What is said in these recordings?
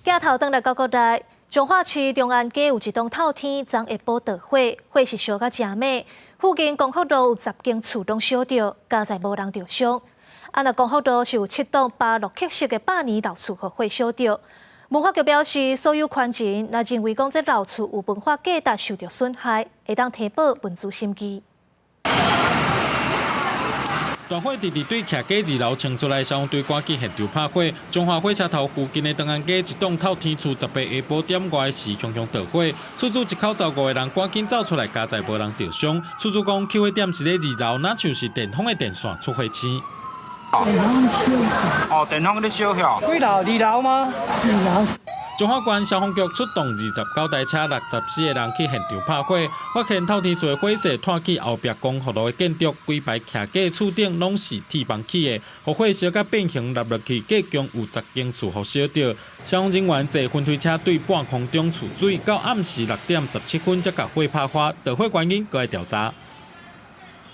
鏡頭轉來到國內，彰化市長安街有一棟透天，昨下晡著火，火勢燒甲誠猛，附近光復路有10間厝攏燒著，佳哉無人著傷。啊，若光復路是有七棟巴洛克式的百年老厝予火燒著。文化局表示，所有權人若認為講這老厝有文化價值受著損害，會當提報文資審議。大火直直對徛家二樓衝出來，消防隊趕緊現場拍火。彰化火車頭附近的長安街一棟透天厝，18下晡點外時，熊熊著火。厝主一口罩五個人趕緊走出來，佳哉無人著傷。厝主講，起火點是咧二樓，若像是電風的電線出火星。哦，電風咧燒起。幾樓？二樓嗎？二樓。彰化縣消防局出動29台車、64個人去現場拍火，發現透天厝的火勢拖去後壁光復路的建築，規排徛家厝頂攏是鐵房起的，予火燒甲變形落落去，計共有10間厝予燒著。消防人員坐噴水車對半空中貯水，到暗時6點17分才共火拍花，著火原因閣來調查。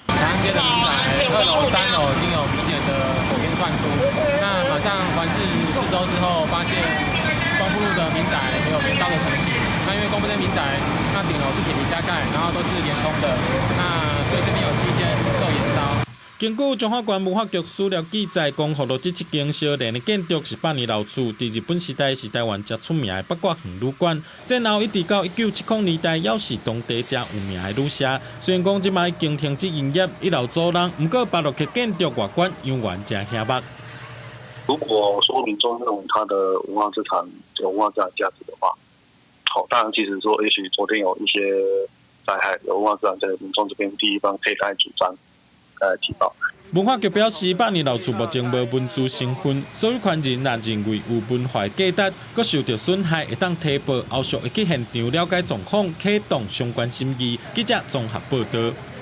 長安街的民宅二樓、三樓已經有明顯的火焰竄出，那馬上環視四周之後，發現光復路的民宅也有燃燒的情形。那因為光復街民宅，那頂樓是鐵皮加蓋，然後都是連通的，那所以這邊有七間受延燒。根據彰化縣文化局資料記載，光復路這七間相連的建築是百年老厝，佇日本時代是台灣誠出名的八卦園旅館。戰後一直到1970年代，猶是當地誠有名的旅社。雖然講這擺已經停止營業，一樓租人，毋過巴洛克建築外觀猶原誠醒目。如果說民眾認為它的文化資產有文化資產價值的話，好，當然其實說，也許昨天有一些災害，有文化資產在民眾這邊第一方可以來主張。來提報。文化局表示，百年老厝目前無文資成分，所有權人若認為有文化價值，閣受著損害，會當提報，後續會去現場了解狀況，啟動相關審議。記者綜合報導。